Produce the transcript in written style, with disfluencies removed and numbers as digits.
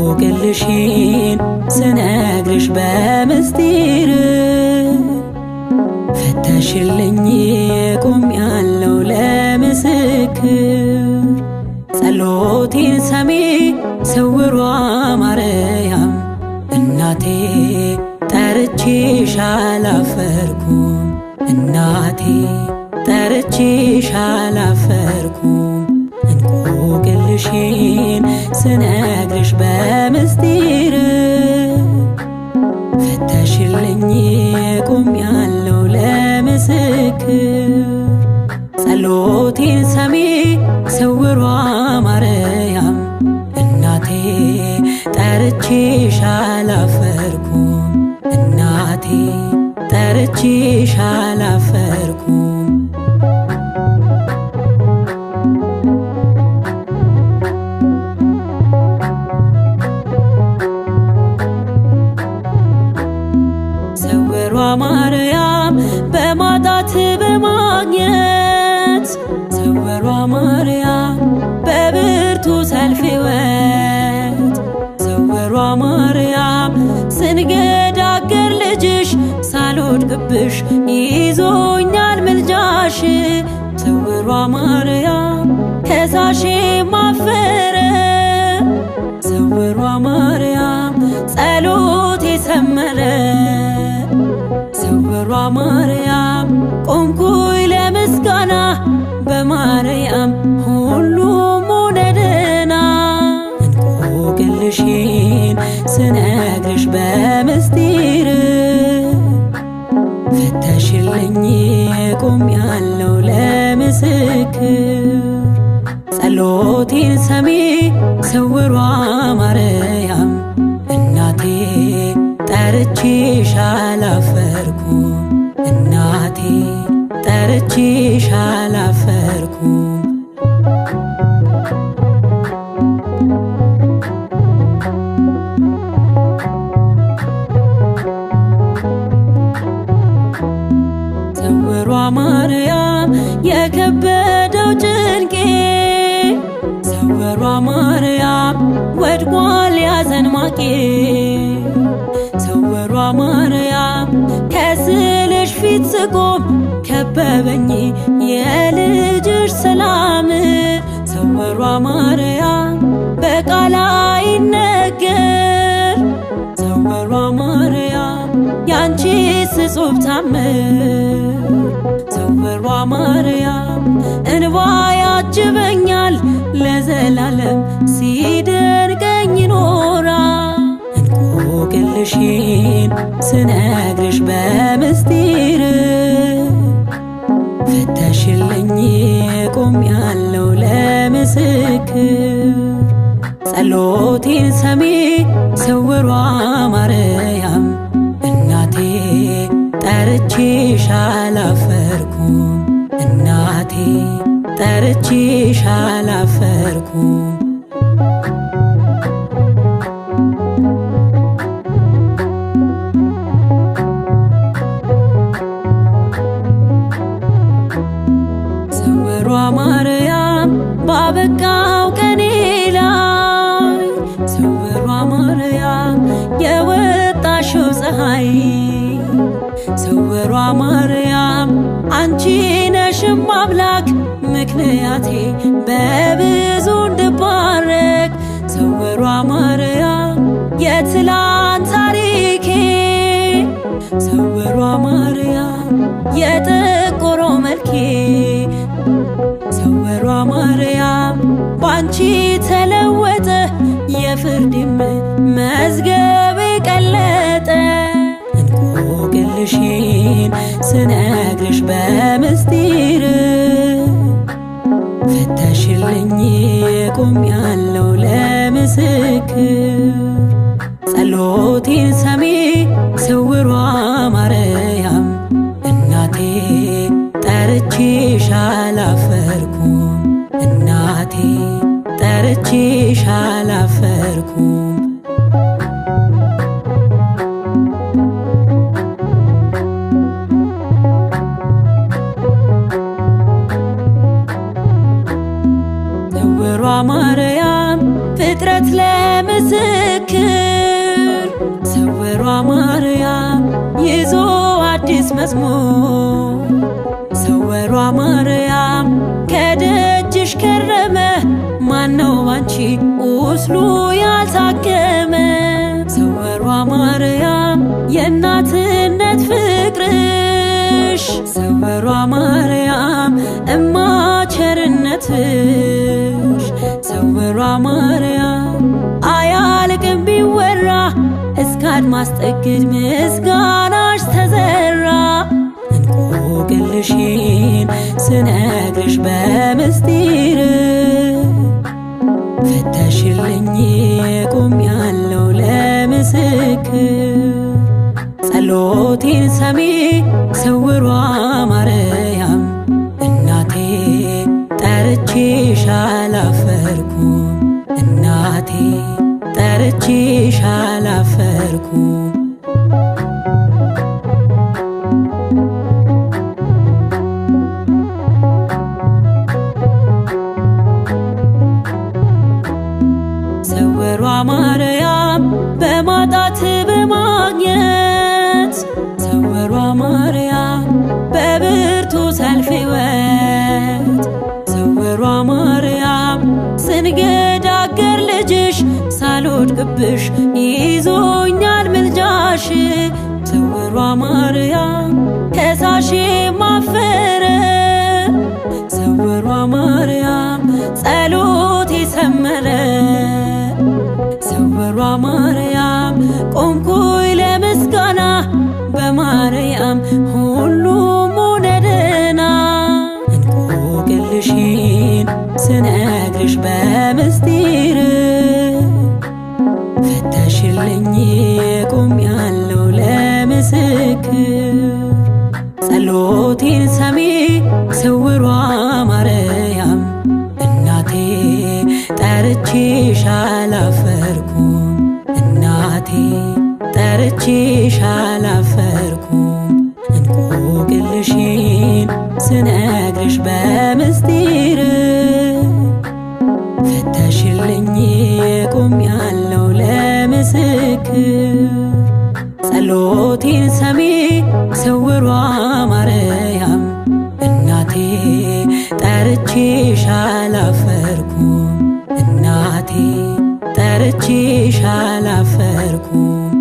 እንቆቅልሽን ስነግርሽ በምስጢር ፈተሽልኝ ቆሜያለሁ ለምስክር። ጸሎቴን ሰሚ ስውሯ ማርያም እናቴ ጠርቼሽ አላፈርኩም፣ እናቴ ጠርቼሽ አላፈርኩም። እንቆቅልሽን ስነግርሽ በምስጢር ፈተሽልኝ ቆሜያለሁ ለምስክር። ጸሎቴን ሰሚ ስውሯ ማርያም እናቴ ጠርቼሽ አላፈርኩም፣ እናቴ ጠርቼሽ አላፈርኩም። ስውሯ ማርያም በማጣት በማግኘት፣ ስውሯ ማርያም በብርቱ ሰልፍ ሕይወት፣ ስውሯ ማርያም ስንገዳገር ልጅሽ ሳልወድቅብሽ ይዞኛል ምልጃሽ። ስውሯ ማርያም ከሳሼ ማፈረ፣ ስውሯ ማርያም ጸሎቴ ሰመረ። ስውሯ ማርያም ቆምኩኝ ለምስጋና በማርያም ሁሉም ሆነ ደህና። እንቆቅልሽን ስነግርሽ በምስጢር ፈተሽልኝ ቆሜያለሁ ለምስክር። ጸሎቴን ሰሚ ስውሯ ማርያም እናቴ ጠርቼሽ አላፈርኩም፣ እናቴ ጠርቼሽ አላፈርኩም። ስውሯ ማርያም የከበደው ጭንቄ፣ ስውሯ ማርያም ወድቋል ያዘን ማቄ። ስውሯ ማርያም ከስልሽ ፊት ስቆም ከበበኝ የልጅሽ ሰላም። ስውሯ ማርያም በቃል አይነገር፣ ስውሯ ማርያም ያንቺ ስጹብ ታምር። ስውሯ ማርያም እንባ ያጅበኛል ለዘላለም ሲደንቀኝ ይኖራል። እንቆቅልሽን ስነግርሽ በምስጢር ፈተሽልኝ ቆሜያለሁ ለምስክር። ጸሎቴን ሰሚ ስውሯ ማርያም እናቴ ጠርቼሽ አላፈርኩም፣ እናቴ ጠርቼሽ አላፈርኩም። ስውሯ ማርያም ባበቃው ቀኔ ላይ፣ ስውሯ ማርያም የወጣሽው ፀሐይ፣ ስውሯ ማርያም አንቺ ነሽም አምላክ ምክንያቴ በብዙ እንድባረክ። ስውሯ ማርያም የትላንት ታሪኬ፣ ስውሯ ማርያም የጠቆሮ መልኬ፣ ስውሯ ማርያም ባንቺ ተለወጠ የፍርድም መዝገብ ቀለጠ። እንቆቅልሽን ስነግርሽ በምስጢር ፈተሽልኝ ቆሜያለሁ ለምስክር። ጸሎቴን ሰሚ ስውሯ ማርያም ጠርቼሽ አላፈርኩም እናቴ ጠርቼሽ አላፈርኩም። ስውሯ ማርያም ፍጥረት ለምስክር ስውሯ ማርያም ይዞ አዲስ መዝሙር ስውሯ ማርያም ከደጅሽ ከረመ ማነው ባንቺ ቁስሉ ያልታከመ? ስውሯ ማርያም የእናትነት ፍቅርሽ ስውሯ ማርያም እማ ቸርነትሽ ስውሯ ማርያም አያልቅም ቢወራ እስከ አድማስ ጥግ ምስጋናሽ ተዘራ። እንቆቅልሽን ስነግርሽ በምስጢር ፈተሽልኝ ቆሜያለሁ ለምስክር ጸሎቴን ሰሚ ስውሯ ማርያም እናቴ ጠርቼሽ አላፈርኩም እናቴ ጠርቼሽ አላፈርኩም። ስውሯ ማርያም በማጣት በማግኘት ስውሯ ማርያም በብርቱ ሰልፍ ሕይወት ስውሯ ማርያም ስንገዳገር ልጅሽ ሳልወድቅብሽ ይዞኛል ምልጃሽ ስውሯ ማርያም ከሳሼ ማፈረ ስውሯ ማርያም ጸሎቴ ሰመረ ስውሯ ማርያም ቆምኩኝ ለምስጋና በማርያም ሁሉም ሆነ ደህና። እንቆቅልሽን ስነግርሽ በምስጢር ፈተሽልኝ ቆሜያለሁ ለምስክር ጸሎቴን ሰሚ ስውሯ ማርያም እናቴ ጠርቼሽ አላፈርኩም እናቴ ጠርቼሽ አላፈርኩም። እንቆቅልሽን ስነግርሽ በምስጢር ፈተሽልኝ ቆሜያለሁ ለምስክር ጸሎቴን ሰሚ ስውሯ ማርያም እናቴ ጠርቼሽ አላፈርኩም እናቴ ጠርቼሽ አላፈርኩም።